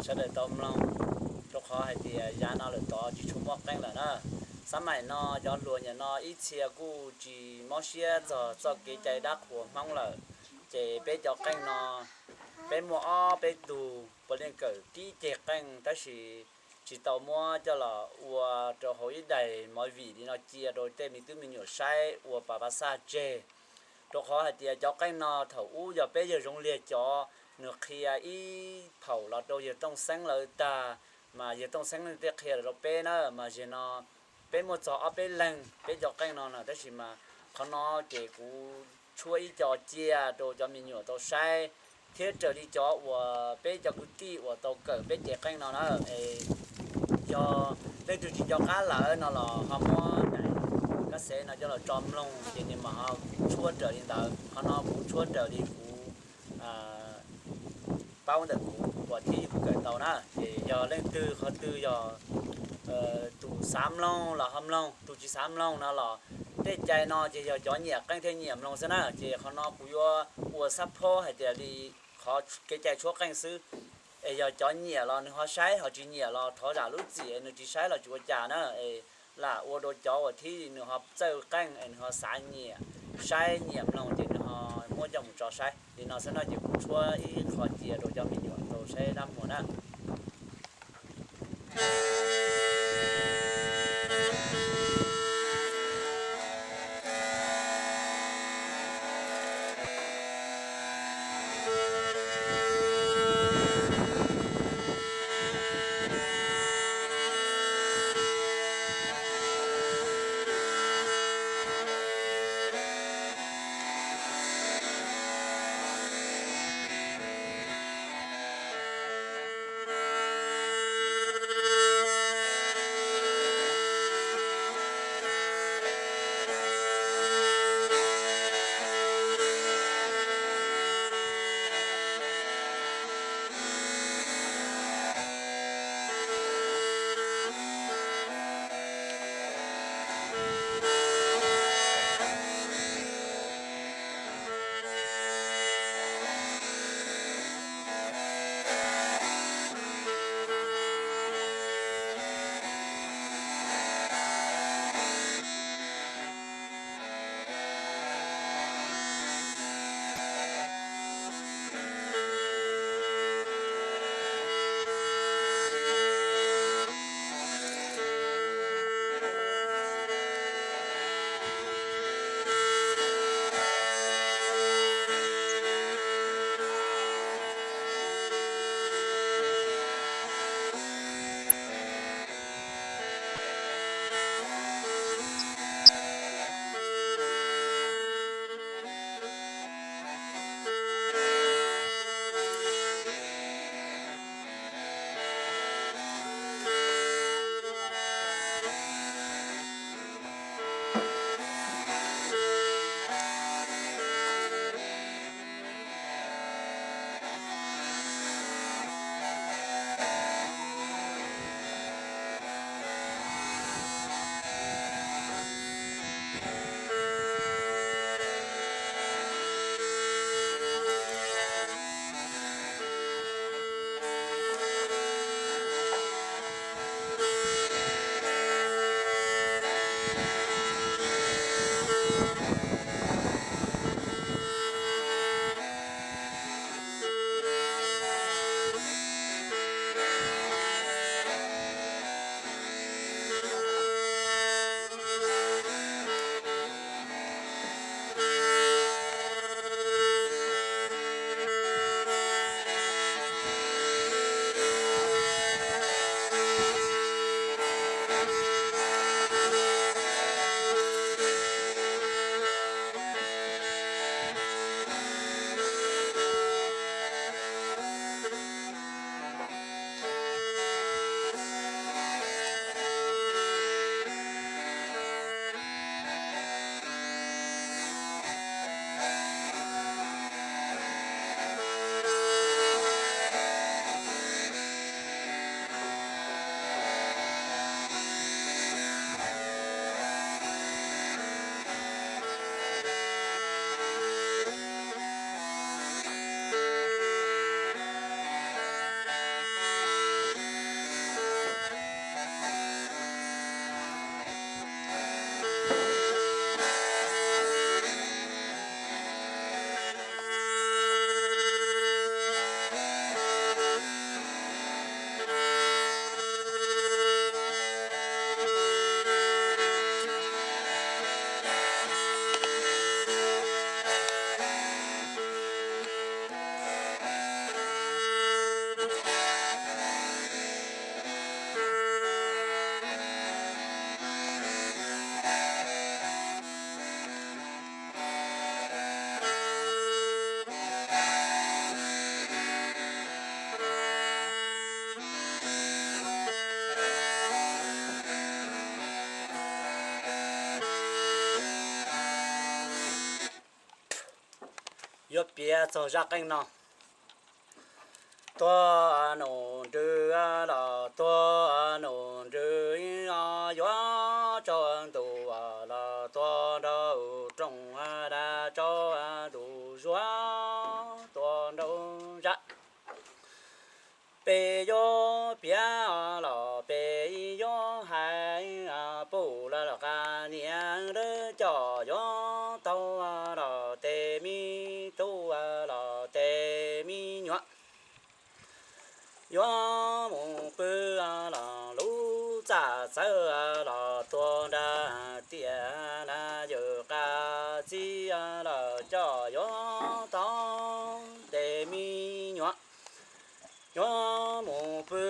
sawv daws tau mloog, rau qhov hais tias yav no lawm tod tsis tshua muaj qeej lawm na. Xab maim no cov hluas nim no ib txhia kuj tsis mob siab txog txoj kev cai dab qhuas Hmoob lawm, ces peb cov qeej no peb muaj ob peb tug puav leej kawm tib ceg qeej tab sis tsis tau muab coj los ua rau hauv ib daim movie li no cia rau tej me tub me nyuam saib ua pa pa xaj tseg. Rau qhov hais tias cov qeej no thaum ub yog peb yawg Zoov Liag cov, nws qhia ib phaum los rau yawg Tooj Xeeb lawv tag, mas yawg Tooj Xeeb thiaj qhia los rau peb na. Mas zaum no peb muaj txog ob peb leeg peb cov qeej no na, tab sis mas qhov no ces kuv tshuab ib co cia rau cov me nyuam tau saib, thiab raws li cov uas peb cov kwv tij uas tau kawm peb ceg qeej no na, es yog leej twg tsis nco qab lawm no los ho muab daim kab xev no coj los tso mloog ces nws mam ho tshuab raws li ntawd. Qhov no kuv tshuab raws li kuv paub ntawm kuv uas thiab kuv kawm tau na. Ces yog leej twg qhov twg yog tus xav mloog los ho mloog, tus tsis xav mloog no los tej cai no ces yog cov nyiam qeej thiaj nyiam mloog xwb na. Ces qhov no kuv yuav ua xab phob hais tias li qhov kev cai tshuab qeej xwb. Es yog cov nyiam los nws ho saib, ho tsis nyiam los thov zam lub txim, nws tsis saib los tsis ua cas na. Es lam ua rau cov uas thiab nws ho txawj qeej es nws ho xav nyiam saib nyiam mloog ces nws ho muab coj mus tso saib li no xwb no. Ces kuv tshuab ib qho cia rau cov me nyuam tau saib dab muag na. Yuav piav txog zaj qeej no. Tuag num nrws los tuag num nrws, yuav tsaus ntuj los tuag nraum rooj, dag tsaus ntuj zuag tuag nraum zaj. Peb yuav piav los peb yuav hais, pum los los qab niam, lawv coj yuav tau los tes me tub los tes me nyuam. Yuav mus pw los lub txaj txawv los tuag nrag tiaj, yawm qab txij los coj yuav tau tes me nyuam. Yuav mus pw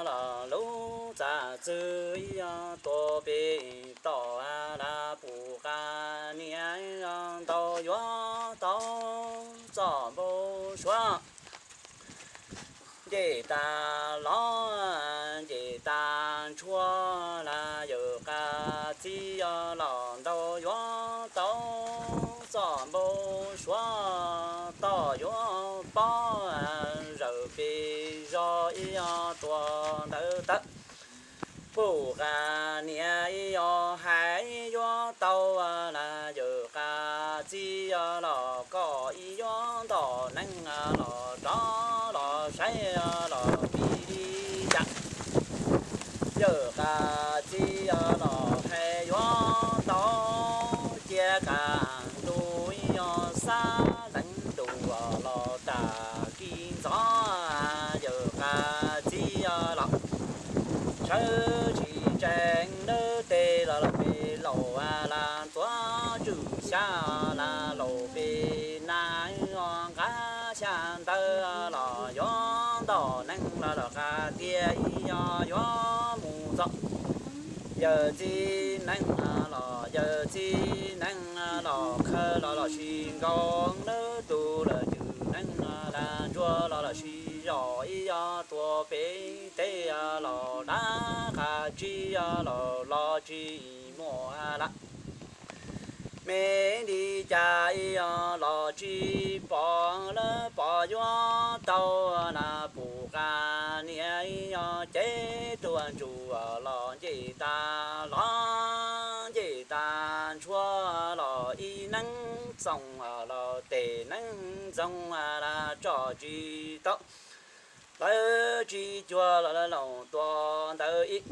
los lub txaj txwv ib tuag pem toj, pum qab niam ntau yuav tau txoj npau suav. Ncej tas los ncej tas ntshuav, yawm qab txij los ntau yuav tau txoj npau suav, toj yuav pob zawm pes zog ib tuag ntawd tawm. Pum qab niam ib hais yuav tau, yawm qab txij los koj ib yuav ntog neeb los rov los saib los pib li cas. Yawm qab txij los hais yuav tau, cia kaj ntug ib xab leev ntuj los tag kis ntxov, yawm qab txij los sawv tsis tsees, lawv tes los los pem laus, las ntxuav tswm xyab, las laus pem nas, nqa xya ntawv los yuav ntog neeb los los qab tiaj ib yuav mus txog. Yawm txiv neeb los yawm txiv neeb los khaws los los sis nkaus, lawv tus los cwm neeb, las ntsuag los los sis zos ib tuag pem teb los dab qab tsi los los tsis muaj lawm. Me li cas ib los tsis pom, lawv pom yuav tau, las pum qab niam ib cev tuag ntsuag los ncej tas los ncej tas ntshuav los ib neeb txoos los tes neeb ntxoov, las tso tsis tau, lawv tsis cuag los lawv laus tuag ntawd ib.